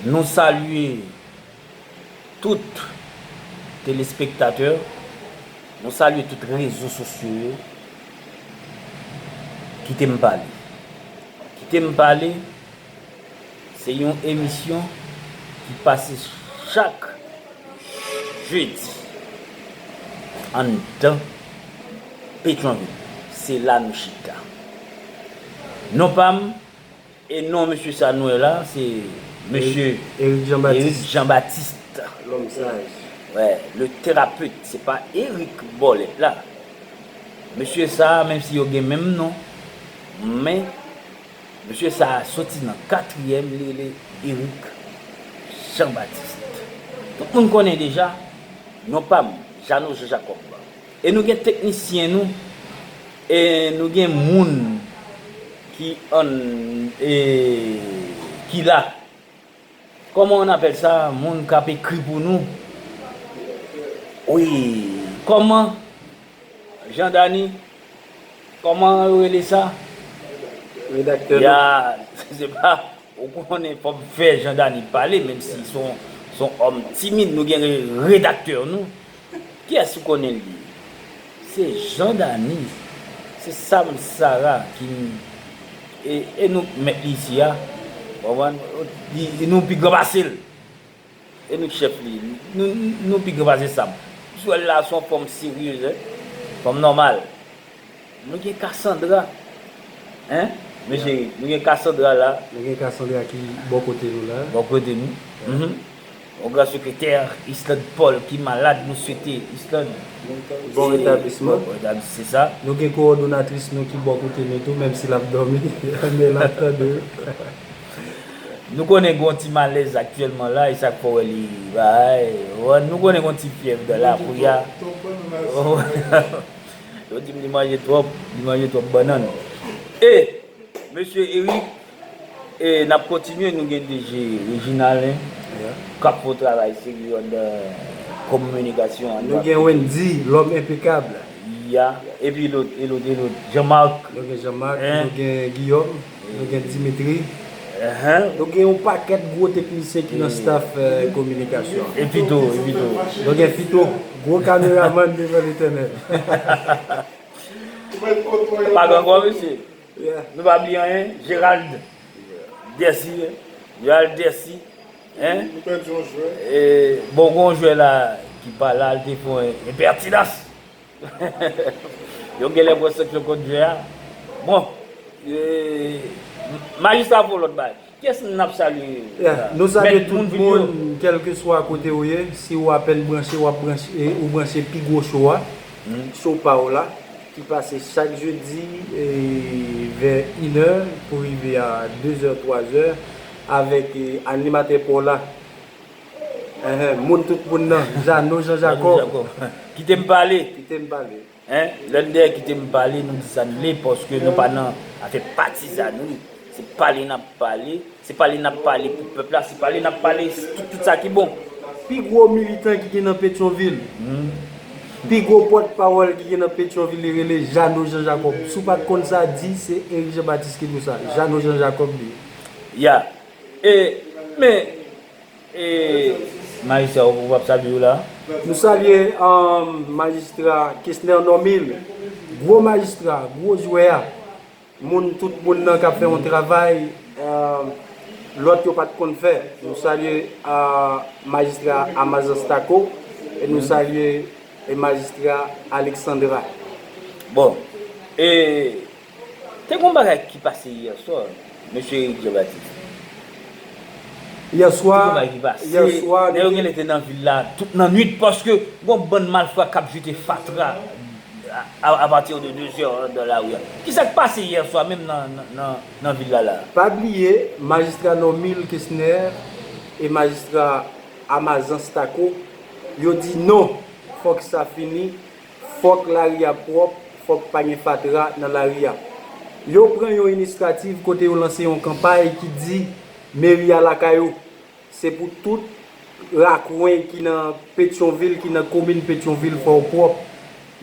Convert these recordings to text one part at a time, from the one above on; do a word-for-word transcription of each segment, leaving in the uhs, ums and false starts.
Nou salye tout telespektatè, nou salye tout rezo sosyo yo. Kite m pale. Kite m pale, se yon emisyon ki pase chak jedi anndan Petyonvil. Se la nou chita. Non pa m, e non mesye sa nou wè la, se mesye Eric Jean Baptiste. Eric Jean Baptiste. L'homme sage. Wè, le thérapeute, se pa Eric Bòlèt la. Mesye sa, menm si yo gen menm non, men mesye sa soti nan katriyèm, li rele Eric Jean Baptiste. Tout moun konnen deja, non pa m, Jeannot Jean Jacob. E nou gen teknisyen nou, e nou gen moun ki ann, e, ki la. Kòman on apèl sa? Moun k ap ekri pou nou. Wi, kòman? Jean Dany, kòman yo rele sa? Redaktè nou. Ya, se pa, ou konnen fò m fè Jean Dany pale, menm si se yon, se yon òm timid, nou gen re-, redaktè nou. Kiyès ou konnen li ye? Se Jean Dany, se Sam Sara ki, e, e nou k mèt li isi a, konprann? Li, nou pi gran pase l. E nou k chèf li, nou, nou pi gran pase Sam. Sou èl la, se yon fanm seryez, en. Fanm nòmal. Nou gen Cassandra. Hein? Mesye, nou gen Cassandra la. Nou gen Cassandra ki bò kote nou la. Bò kote nou. Mhm. Yon gran sekretè, Islande Paul, ki malad, nou swete, Islande. Bon retablisman. Bon retablisman, se sa. Nou gen kowòdonatris nou ki bò kote nou tou, menm si l ap dòmi, men l ap tande. Nou konnen gen yon ti malèz aktyèlman la, e sa k fè w wè li bay. Nou konnen gen yon ti fyèv dan lakou a. Yo di m li manje twòp, li manje twòp bannann. E, mesye Eric, e, n ap kontinye, nou gen D J Reginald, en, k ap fè yon travay serye anndan kominikasyon an. Nou gen Wendy, l'homme impeccable. Ya, epi lòt, e lòt, e lòt, Jean-Marc. Nou gen Jean-Marc, en, nou gen Guillaume. Nou gen Dimitri. Enhen. Nou gen yon pakèt gwo teknisyen ki nan staff, eh, kominikasyon. E Fito, e Fito. Nou gen Fito, gwo kameramann devan Letènèl. Pa gen ankò, mesye. Yeah. Nou pa bliye anyen, Gérald Dessy, en. Gérald Dessy, en. Nou pèdi yon jwè. E, bon, gen yon jwè la ki pa la, li te fè yon enpètinans. Yo genlè pran sanksyon kont jwè a. Bon, e, majistra fè yon lòt bagay. Kiyès n ap salye? Yeah, nou salye tout moun, kèlkeswa kote w ye. Si w apèn branche, w ap branche, e, ou branche pi gwo show a. Show pa w la, ki pase chak jedi, e, vè inè pou rive a dezè, twazè, avèk, e, animatè pa w la. Enhen, moun tout moun nan, Jeannot Jean Jacob. Jeannot Jacob. Kite m pale. Kite m pale. En, lè n dèyè kite m pale, nou di sa n vle, paske nou pa nan afè patizannri. Se pale n ap pale, se pale n ap pale pou pèp la, se pale n ap pale tout, tout sa ki bon. Pi gwo militan ki gen nan Petyonvil. Pi gwo pòtpawòl ki gen nan Petyonvil, li rele Jeannot Jean Jacob. Si w pa t konn sa, di se Eric Jean Baptiste ki di w sa. Jeannot Jean Jacob li ye. Ya. E, men, E, majistra, ou, ou ap salye yo la? Nou salye, um, majistra Kesner Normil, gwo majistra, gwo jwè a. Moun, tout moun nan k ap fè yon travay, um, lòt yo pa t konn fè. Nou salye, uh, majistra Amazan Stako e nou salye, e, majistra Alexandra. Bon, e, Te gon bagay ki pase yè swa, mesye Eric Jean Baptiste. Yè swa, te gon bagay ki pase, yè swa, nèg yo genlè te nan vil la tout nan nwit, paske gon bann malfra k ap jete fatra a, a, apati de de zè anndan lari a. Kisa k pase yè swa menm nan, nan, nan, nan vil la la? Pa bliye, majistra Normil Kesner e majistra Amazan Stako, yo di non, fòk sa fini, fòk lari a pwòp, fòk pa gen fatra nan lari a. Yo pran yon inisyativ kote yo lanse yon kanpay ki di meri a lakay ou. Se pou tout rakwen ki nan Petyonvil, ki nan komin Petyonvil fè w pwòp.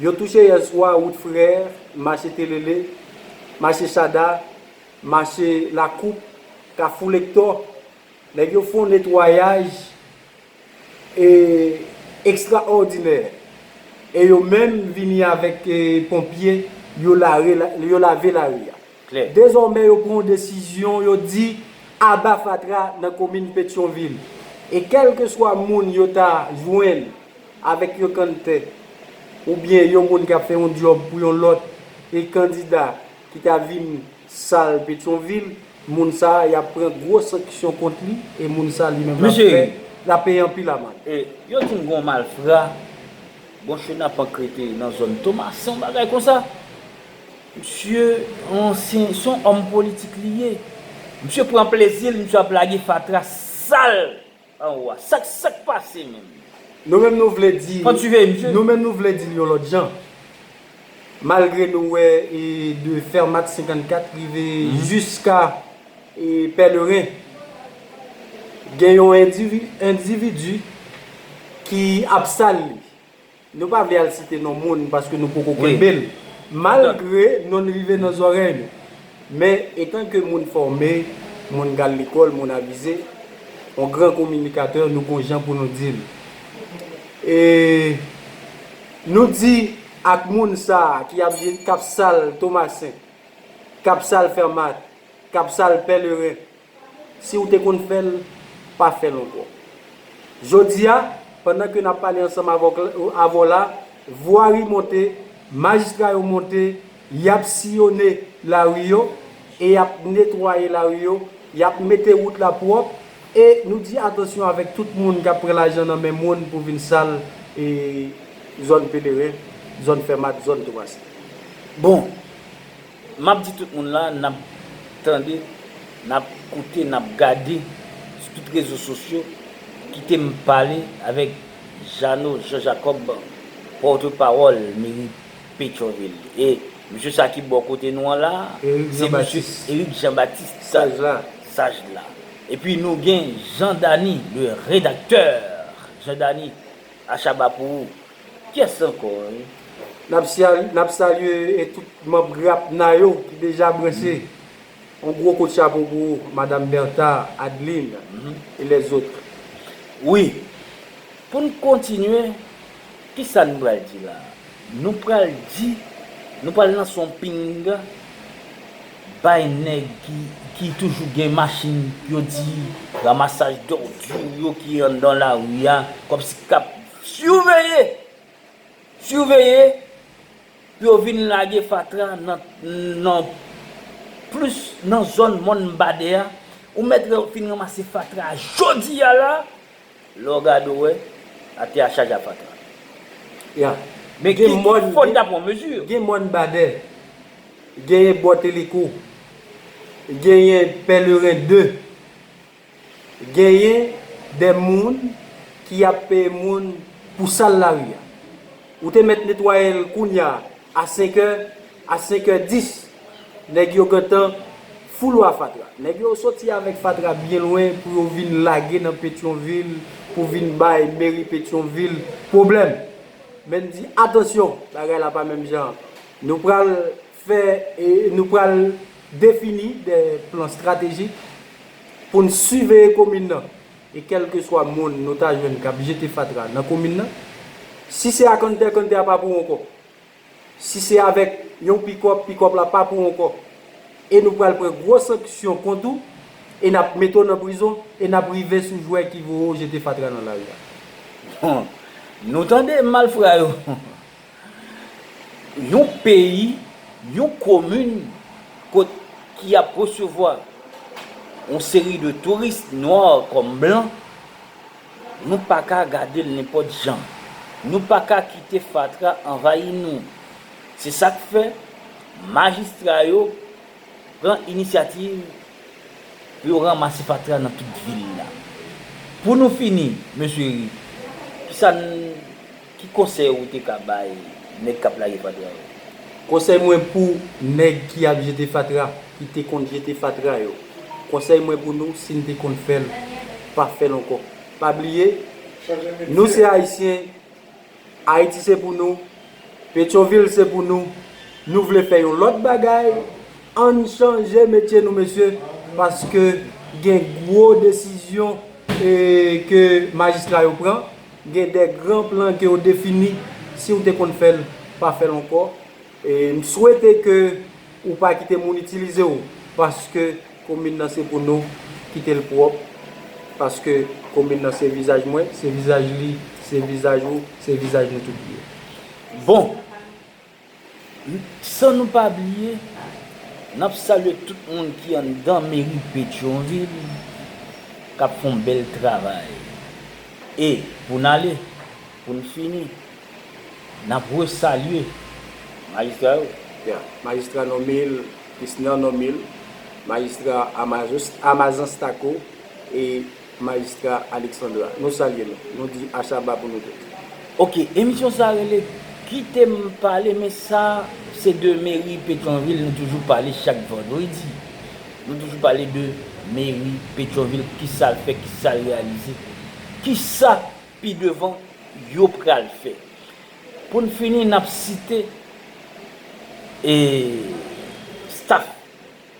Yo touche yè swa wout Frè, mache Telele, mache Chada, mache Lakoup, Kafou Lektò, Nèg yo fè yon netwayaj e, ekstraòdinè. E yo menm vini avèk e, ponpye, yo lare, yo lave lari a. Dezòmè, yo pran yon desizyon, yo di aba fatra nan komin Petyonvil. E kèlkeswa moun yo ta jwenn avèk yon kann tè, oubyen yon moun k ap fè yon djòb pou yon lòt e kandida ki ta vin sal Petyonvil, moun sa a, y ap pran gwo sanksyon kont li, e moun sa a, li menm, l ap fè, l ap peye anpil amann. E yo di m gon malfra, gon chenapan k rete nan zòn Tomasen, yon bagay konsa. Misye, ansyen, se yon òm politik li ye. Misye pran plezi l, misye ap lage fatra sal anwo a. Sa k, sa k pase menm? Nou menm nou vle di, nou menm nou vle di l yon lòt jan. Malgre nou wè e de Fèmat senkannkat rive jiska e Pèleren, gen yon endivi-, endividi ki ap sal li. Nou pa vle al site non moun paske nou poko kenbe l. Malgre non l rive nan zòrèy nou. Men, etanke moun fòme, moun k al lekòl, moun avize, yon gran kominikatè, nou gon jan pou nou di l. E nou di ak moun sa a ki ap, k ap sal Tomasen, k ap sal Fèmat, k ap sal Pèleren, si w te konn fè l, pa fè l ankò. Jodi a, pandan ke n ap pale ansanm avè w la, vwari monte, majistra yo monte, y ap siyone lari yo, e y ap netwaye lari yo, y ap mete wout la pwòp, e nou di atansyon avèk tout moun k ap pran lajan nan men moun pou vin sal e zòn Pèleren, zòn Fèmat, zòn Tomasen. Bon, m ap di tout moun la, n ap tande, n ap koute, n ap gade sou tout rezo sosyo. Kite m pale avèk Jeannot Jean Jacob, pòtpawòl meri Petyonvil. E mesye sa ki bò kote nou an la, se mesye Eric Jean Baptiste, saj la. Epi nou gen Jean Dany, le rédacteur. Jean Dany, achaba pou ou. Kiyès ankò, wi? N ap syal-, n ap salye e tout manm GRAPNA yo ki deja branche. Yon gwo kout chapo pou ou, Madanm Bertha, Adeline, e lèzòt. Wi. Pou n kontinye, kisa n pral di la? Nou pral di, nou pral lanse yon pinga bay nèg ki, ki toujou gen machin, yo di, ramasaj dòdi yo ki anndan lari a, kòmsi k ap siveye, siveye pou yo vin lage fatra nan, nan plis nan zòn Mòn Badè a. Ou mèt fin ranmase fatra a jodi a la, lè w gade w wè atè a chaje ak fatra. Ya. Men ki, ki fòt n ta pran mezi? Gen Mòn Badè, genyen Bò Teleko, genyen Pèleren de, genyen de moun ki ap peye moun pou sal lari a. Ou te mèt netwaye l kounye a, a senk è, a senk è dis, nèg yo gentan foulwa fatra. Nèg yo soti avèk fatra byen lwen pou yo vin lage nan Petyonvil, pou vin bay meri Petyonvil pwoblèm. Men n di, atansyon, bagay la pa menm jan. Nou pral fè, e nou pral defini de plan estratejik pou n siveye komin nan. E kèlkeswa moun nou ta jwenn k ap jete fatra nan komin nan, si se ak kantè, kantè a pa pou ou ankò. Si se avèk yon pikòp, pikòp la pa pou ou ankò. E nou pral pran gwo sanksyon kont ou, e n ap mete w nan prizon, e n ap rive sou jwè ki voye w jete fatra nan lari a. Bon, nou tande malfra yo. Yon peyi, yon komin kot ki ap resevwa yon seri de touris nwa kòm blan, nou pa ka gade l nenpòt jan. Nou pa ka kite fatra anvayi nou. Se sa k fè majistra yo pran inisyativ pou yo ranmase fatra nan tout vil la. Pou nou fini, mesye Eric, kisa n, ki konsèy ou te ka bay nèg k ap lage fatra yo? Konsèy mwen pou nèg ki ap jete fatra, ki te konn jete fatra yo. Konsèy mwen pou nou, si n te konn fè l, pa fè l ankò. Pa bliye, nou se Ayisyen, Ayiti se pou nou, Petyonvil se pou nou. Nou vle fè yon lòt bagay, ann chanje metye nou, mesye, paske Gen gwo desizyon e, ke majistra yo pran, gen de gran plan ke yo defini, si w te konn fè l, pa fè l ankò. E m swete ke ou pa kite moun itilize w, paske komin nan se pou nou, kite l pwòp, paske komin nan se vizaj mwen, se vizaj li, se vizaj ou, se vizaj nou tout li ye. Bon, san nou pa bliye, n ap salye tout moun ki anndan meri Petyonvil k ap fè yon bèl travay. E pou n ale, pou n fini, n ap resalye majistra yo. Ya, majistra Normil, Kisner Normil, majistra Amazos- Amazan Stako e majistra Alexandra. Nou salye nou. Nou di achaba pou nou tout. Ok, emisyon sa a rele Kite m pale, men sa se de meri Petyonvil, nou toujou pale chak vandredi. Nou toujou pale de meri Petyonvil, kisa l fè, kisa l reyalize, kisa pi devan yo pral fè. Pou n fini, n ap site e, staff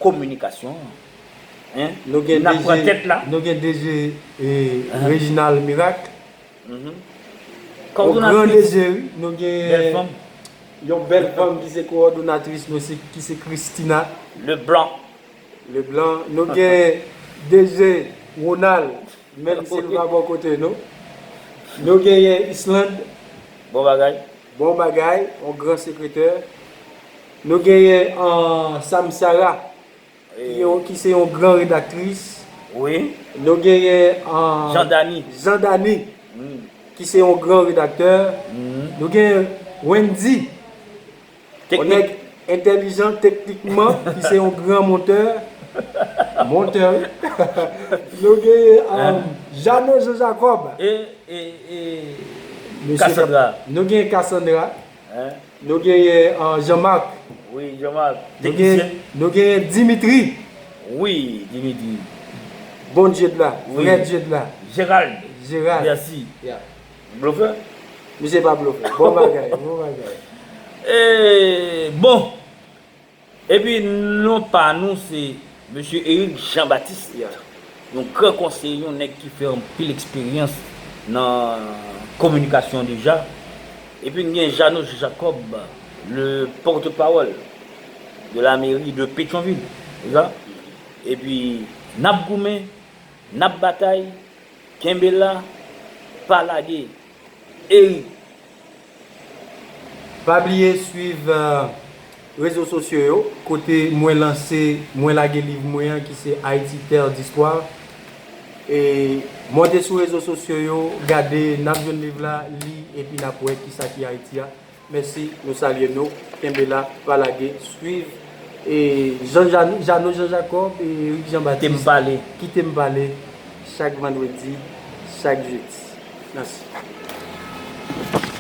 kominikasyon an. Hein? Nou gen N ap pran D G, tèt la. Nou gen D G e, Ahan. Reginald Miracle. Mhm. Yon gran D G, wi. Nou gen Bèl fanm. Yon bèl fanm ki se kowòdonatris nou, se, ki se Christina Leblanc. Leblanc. Nou gen D G Ronald, menm si l pa bò kote nou. Nou genyen Islande. Bon bagay. Bon bagay, yon gran sekretè. Nou genyen, ah, Samsara, ki, E, yon, ki se yon gran redaktris. Wi. Nou genyen, ah, Jean Dany. Jean Dany, Hmm. ki se yon gran redaktè. Hmm. Nou genyen Wendy, yon Teknik. Nèg entèlijan teknikman, ki se yon gran montè. Montè, wi. Nou genyen, ah, Hein? Jeannot Jean Jacob. E, e, e, Mesye Cassandra. Cap-, nou genyen Cassandra. Hein? Nou genyen, ah, Jean-Marc. Wi, Jean-Marc. Nou genyen, Teknisyen. Nou genyen Dimitri. Wi, Dimitri. Bon Dye la, Wi. Vrè Dye la. Gérald. Gérald. Merci. Ya. Blofè? Misye pa blofè. Bon bagay, bon bagay. E, bon. Epi non pa nou se Mesye Eric Jean Baptiste. Ya. Yon gran konseye, yon nèg ki fè anpil eksperyans nan kominikasyon deja. Epi n gen Jeannot Jacob, le porte-parole de la mairie de Petyonvil. Se sa? Epi n ap goumen, n ap batay, kenbe la, pa lage. Eric. Pa bliye swiv, eh, rezo sosyo yo, kote mwen lanse, mwen lage liv mwen an ki se Haïti, Terre d'Histoire. E monte sou rezo sosyo yo, gade, n ap jwenn liv la, li, epi n ap wè kisa ki Ayiti a. Mèsi, nou salye nou, kenbe la, pa lage, swiv, e, Jean, Jean, Jeannot Jean Jacob e Eric Jean Baptiste. Kite m pale. Kite m pale, chak vandredi, chak jedi. Mèsi.